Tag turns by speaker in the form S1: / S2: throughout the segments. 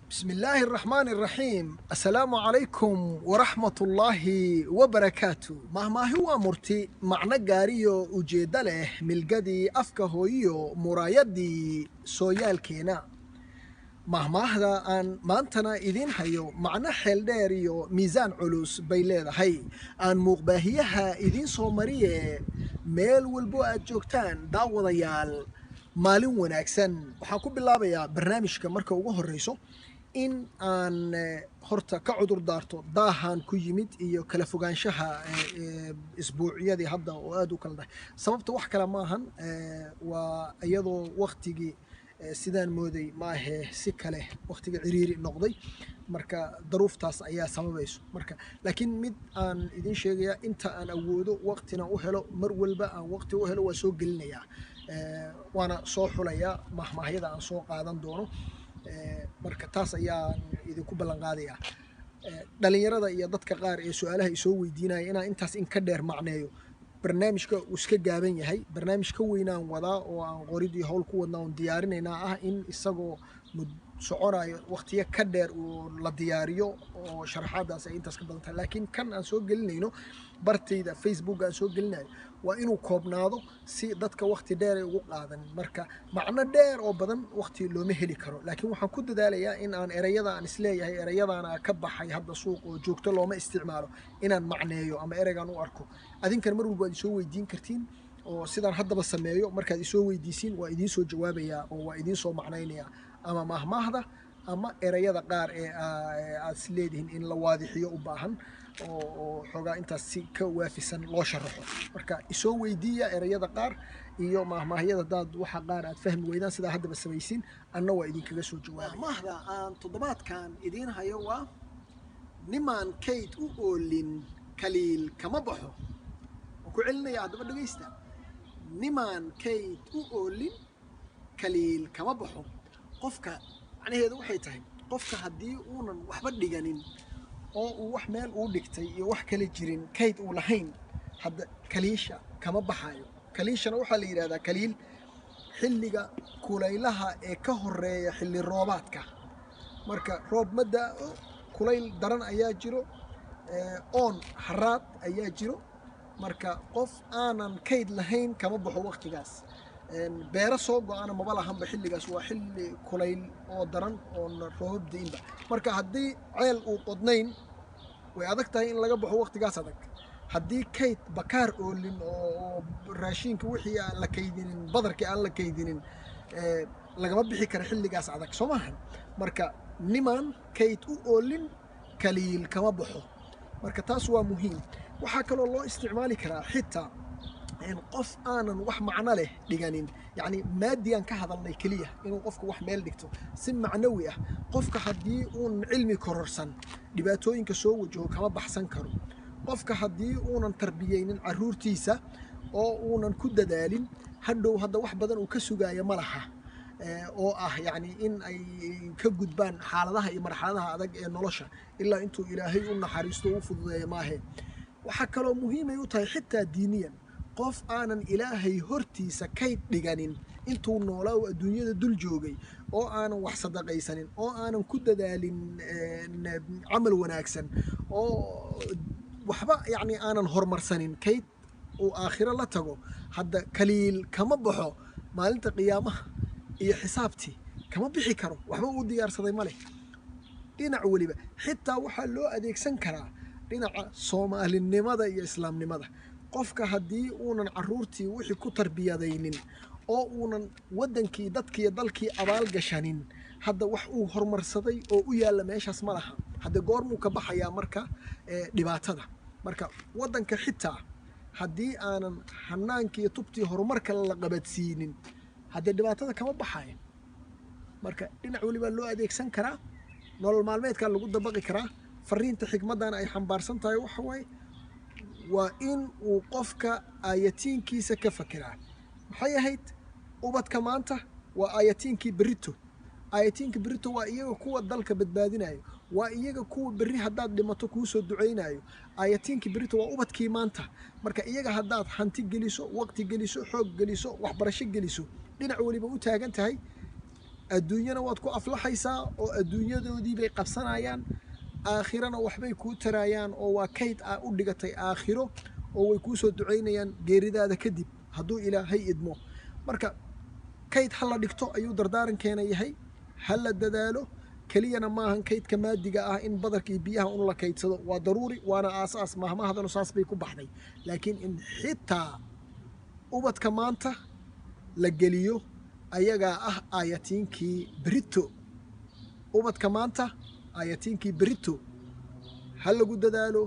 S1: بسم الله الرحمن الرحيم. السلام عليكم ورحمة الله وبركاته. Mahmaahi waa murti macno gaariyo ujeeddo leh, milgadii afka hooyiyo muraayadii sooyaalkeena. Mahmaahda aan maantana idiin hayo macno xeel dheer iyo miisaan culus bay leedahay. Aan muuqbaahiyaha idiin soo mariye, meel walbo aad joogtaan, daawadayaal, maalin wanaagsan. Waxaan ku bilaabayaa barnaamijka marka ugu horeyso in aan horta ka cudur daarto daahan ku yimid iyo kala fogaanshaha isbuuciyadii hadda oo aad u kala dhahay. Sababta wax kale maahan, waa iyadoo waktigii sidaan mooday maahe si kale waktiga ciriiri noqday. Marka daruuftaas ayaa sababayso. Marka laakiin mid aan idiin sheegayaa, inta aan awoodo waqtina u helo, mar walba aan waqti u helo, waa soo gelinayaa, waana soo xulayaa mahmaahyada aan soo qaadan doono. Marka taas ayaan idinku ballan qaadayaa. Dhalinyarada iyo dadka qaar ee su-aalaha isoo weydiinaya inaan intaas in ka dheer macneeyo, barnaamijka uu iska gaaban yahay. Barnaamij ka weynaan wadaa oo aan qoridii howl ku wadnaa oon diyaarinaynaa ah in isagoo mud soconayo waqtiyo ka dheer uu la diyaariyo oo sharaxaadaas ay intaas ka badan tahay. Laakiin kan aan soo gelinayno bartayda Facebook aan soo gelinayo waa inuu koobnaado si dadka waqti dheer ay ugu qaadan. Marka macno dheer oo badan waqti looma heli karo, laakiin waxaan ku dadaalayaa in aan ereyada aan isleeyahay ereyadaana ka baxay hadda suuq oo joogto looma isticmaalo inaan macneeyo ama ereygaan u arko. Adinkan mar walba waad isoo weydiin kartiin oo sidaan haddaba sameeyo, markaad isoo weydiisiin waa idiin soo jawaabayaa oo waa idiin soo macnaynayaa ama mahmaahda ama ereyada qaar ee aad is leedihiin in la waadixiyo u baahan oo xoogaa intaas si ka waafisan loo sharaxo. Marka isoo weydiiya ereyada qaar iyo mahmaahyada hadaad waxa qaar aad fahmi weydaan, sidaa haddaba samaysiin, anna waa idinkaga soo jawaabay. Mahmaahda aan toddobaadkan idiin hayo waa "Nimaan kayd u oolin kaliil kama baxo." Waan ku celinaya haddaba, dhegaysta: "Nimaan kayd u oolin kaliil kama baxo." Qofka macnaheedu waxay tahay, qofka haddii uunan waxba dhiganin oo uu wax meel uu dhigtay iyo wax kale jirin, kayd uu lahayn, hadda kaliisha kama baxayo. Kaliishana waxaa la yidhahdaa kaliil xilliga kulaylaha ee ka horeeya xilli roobaadka. Marka roob ma da'o, kulayl daran ayaa jiro, oon haraad ayaa jiro. Marka qof aanan kayd lahayn kama baxo waqtigaas. Beero soo go-ana maba lahanba xilligaas, waa xilli kulayl oo daran oon roobab di'inba. Marka haddii ceel uu qodnayn, way adag tahay in laga baxo waqtigaas adag. Haddii kayd bakaar oolin oo raashinka wixii aan la kaydinin, badarkii aan la kaydinin, lagama bixi karo xilligaas adag, soo maaha? Marka nimaan kayd u oolin kaliil kama baxo. Marka taas waa muhiim. Waxaa kaloo loo isticmaali karaa xitaa qof aanan wax macno leh dhiganin, yacni maadiyan ka hadalnay keliya inuu qofku wax meel dhigto, si macnawi ah qofka haddii uunan cilmi kororsan, dhibaatooyinka soo wajaho kama baxsan karo. Qofka haddii uunan tarbiyeynin caruurtiisa oo uunan ku dadaalin, hadhow hadda wax badan uu ka sugaayo ma laha oo ah yacni in ay ka gudbaan xaaladaha iyo marxaladaha adag ee nolosha, ilaa intuu Ilaahay u naxariisto u fududeeyo maahe. Waxaa kaloo muhiimay u tahay xitaa diiniyan, qof aanan Ilaahay hortiisa kayd dhiganin intuu noolaa oo adduunyada dul joogay, oo aanan wax sadaqaysanin, oo aanan ku dadaalin camal wanaagsan, oo waxba yacni aanan horumarsanin, kayd uu aakhiro la tago hadda kaliil kama baxo. Maalinta qiyaamaha iyo xisaabtii kama bixi karo, waxba uu diyaarsaday ma leh. Dhinac weliba xitaa waxaa loo adeegsan karaa dhinaca Soomaalinimada iyo Islaamnimada. Qofka haddii uunan caruurtii wixii ku tarbiyadaynin oo uunan waddankii, dadkiiyo dalkii abaal gashanin, hadda wax uu horumarsaday oo u yaalla meeshaas ma laha. Hadda goormuu ka baxayaa marka dhibaatada? Marka waddanka xitaa haddii aanan hanaankii iyo tubtii horumarka la qabadsiinin, haddee dhibaatada kama baxayo. Marka dhinac welibaa loo adeegsan karaa, nolol maalmeedkaa lagu dabaqi karaa. Fariinta xikmaddan ay xambaarsan tahay waxa waaye, waa in uu qofka aayatiinkiisa ka fakeraa. Maxay ahayd? Ubadka maanta waa aayatiinkii berrito. Aayatiinka berrito waa iyaga kuwa dalka badbaadinayo, waa iyaga kuwa berri haddaad dhimato kuu soo ducaynayo. Aayatiinkii berrito waa ubadkii maanta. Marka iyaga haddaad hanti geliso, waqti geliso, xoog geliso, waxbarasho geliso, dhinac weliba u taagan tahay. Adduunyana waad ku aflaxaysaa oo adduunyadoodii bay qabsanayaan, aakhirana waxbay kuu taraayaan oo waa kayd aa u dhigatay aakhiro, oo way kuu soo ducaynayaan geeridaada kadib hadduu Ilaahay idmo. Marka kayd ha la dhigto ayuu dardaarankeena yahay, ha la dadaalo. Keliyana maahan kaydka maadiga ah in badarka iyo biyaha un la kaydsado, waa daruuri waana aasaas, mahmahdanu saas bay ku baxday, laakiin in xitaa ubadka maanta la geliyo ayagaa ah aayatiinkii berito. Ubadka maanta aayatiinkii berito ha lagu dadaalo.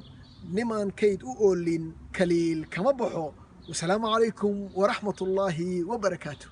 S1: Nimaan kayd u oolin kaliil kama baxo. Wasalaamu calaykum waraxmat ullaahi wabarakaatu.